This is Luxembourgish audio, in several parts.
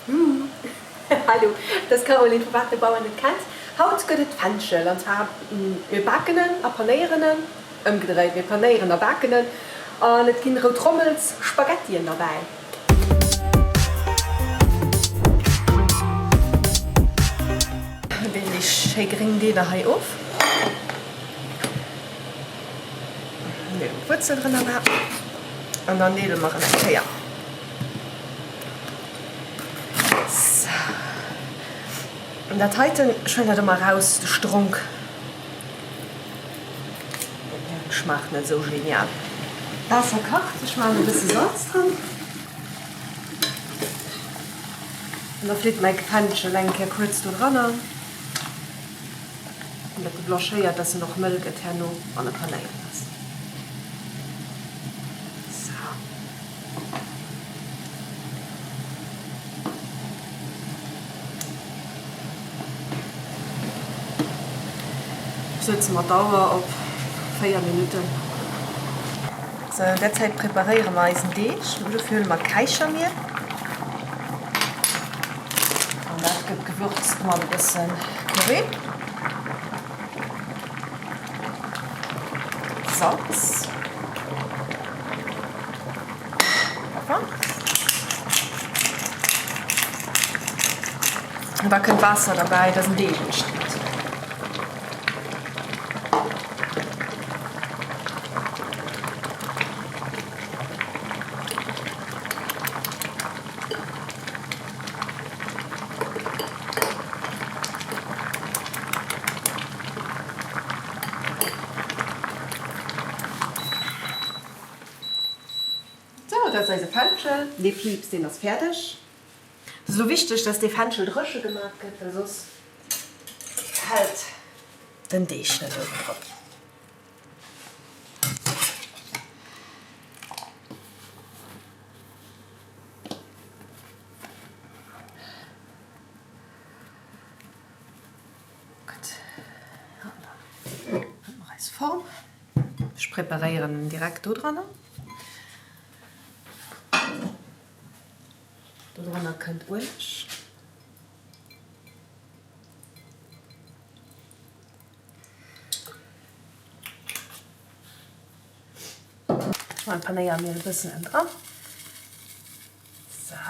Hallo, et ass d'Caroline vu Wat de Bauer net kennt. Haut gëtt et Fenchel an zwar mir baken en a panéieren en, ëmgedréit, mir panéieren a baken en an et ginn rout Rommels Spaghettien derbäi. Deelen déi schéi gréng Deeler hei of. Deelen d'Wuerzel drënner war an dann deele mer en eng Kéier. Sou. An dat heiten, ech huelen dat ëmmer eraus, de Stronk. Deen schmaacht net esou genial. D'Waasser kacht, ech maachen e bësse Salz dran. An da flitt mäi Fenchel eng Kéier kuerz do dranner. An dat e blanchéiert, dass en och mëll gëtt herno, wann e panéiert ass. Sou. Sëtze mer d'Auer op 4 Minutten. Sou, an där Zäit preparéiere mer eisen Deeg. Dofir huele mer Käichermiel. An dat gëtt gewürzt mat e bësse Curry, Salz. Peffer. An da kënnt Waasser derbäi, dass en Deeg entsteet. Sou, dat ass eise Fenchel. Dee Piips, deen ass fäerdeg. Et ass elo wichteg, dass dee Fenchel dréche gemaach gëtt, well soss hält den Deeg net uewendrop. Gutt, an dann huele mer eis Form. Ech preparéieren en direkt do dranner. Do dranner kënnt Ueleg. Ech maachen d'Panéiermiel e bëssen ënnendran. Sou,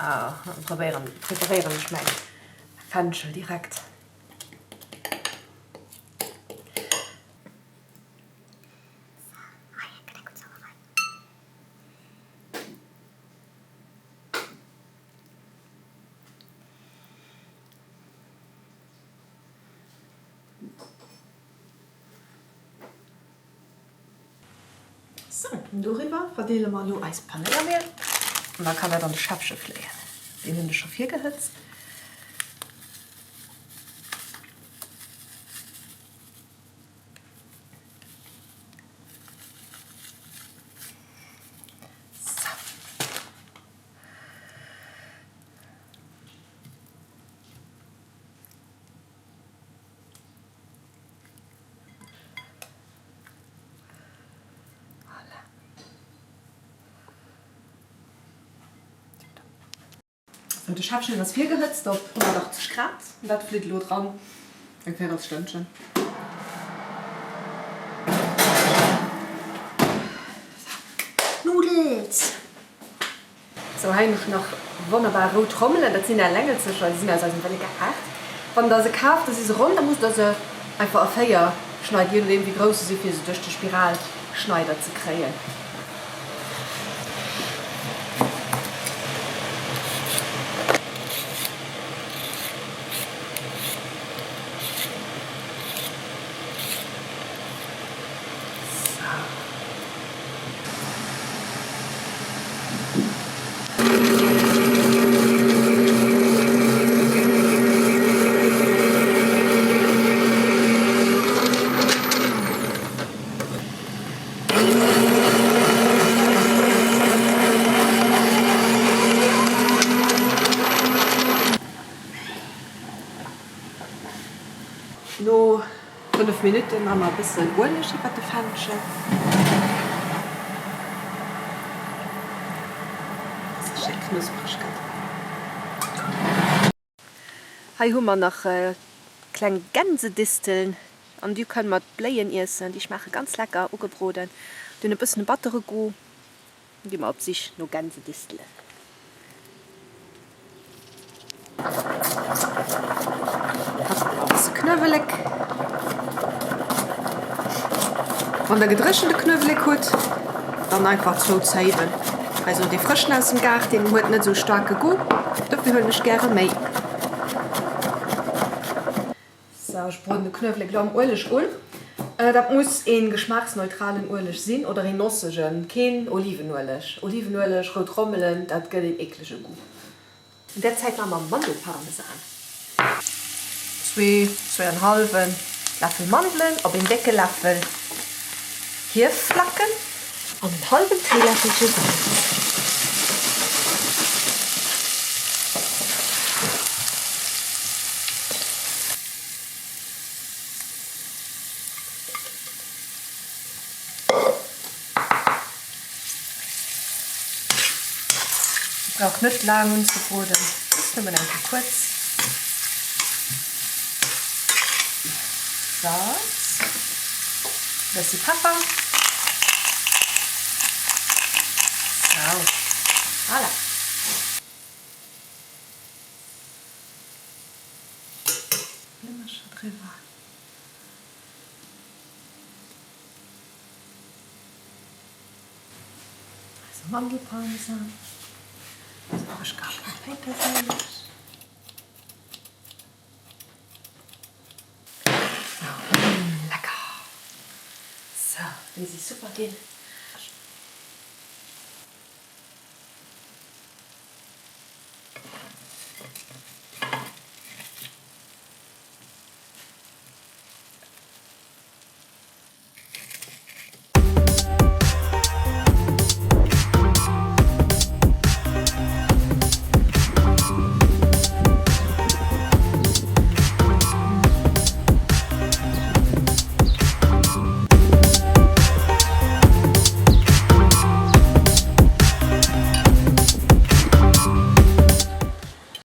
dann probéieren, preparéieren ech mäin Fenchel direkt. Sou, doriwwer verdeele mer elo eist Panéiermiel an da kann dat an de Schäffche fléien. Deen hunn ech scho virgehëtzt. Sou. Voilà. Sou, de Schäffchen ass virgehëtzt op 180 Grad. Dat flitt elo dran eng Véirelstënnchen. Sou, Noodles! Sou, hei hunn ech nach wonnerbar rout Rommelen. Dat sinn al Lengelzecher, déi sinn aus eisem wëlle Gaart. Wann der se kaaft, da si se ronn, da musst der se einfach a 4 schneiden, je nodeem wéi grouss se sinn, fir se duerch de Spiralschneider ze kréien. Sou. No 5 Minutten maa mer e bëssen Ueleg iwwert de Fenchel. Dass e schéi knuspreg gëtt. Hei hu mer nach kleng Gänsedisteln an déi kënne mer d'Bléien iessen. Déi schmaache ganz lecker ugebroden. Déi hunn e bëssen e battere Goût. Dann gi mer op d'Sich no Gänsedistelen. E bësse Knuewelek. Wann der gedréchente Knuewelek hutt, dann einfach zwou Zéiwen. Also dee frëschen aus dem Gaart, deen huet net esou staarke Goût, dofir huelen ech gäre méi. Sou, ech broden de Knuewelek elo am Ueleg un. Dat muss een geschmaachsneutralen Ueleg sinn oder een nossegen, keen Olivenueleg. Olivenueleg, rout Rommelen, dat gëtt een eklege Goût. An där Zäit maache mer Mandelparmesan. Zwee, zweeanhallwen Läffel Mandelen op een décke Läffel Hiefflacken an en hallwen Téiläffelche Salz. Brauch net laang unzebroden, just nëmmen eng Kéier kuerz. Salz, bëssi Peffer. Sou, voilà. Blëmmercher driwwer. Eise Mandelparmesan, eise frësch gehackte Péiterséileg. Sou, lecker! Sou, déi si super ginn.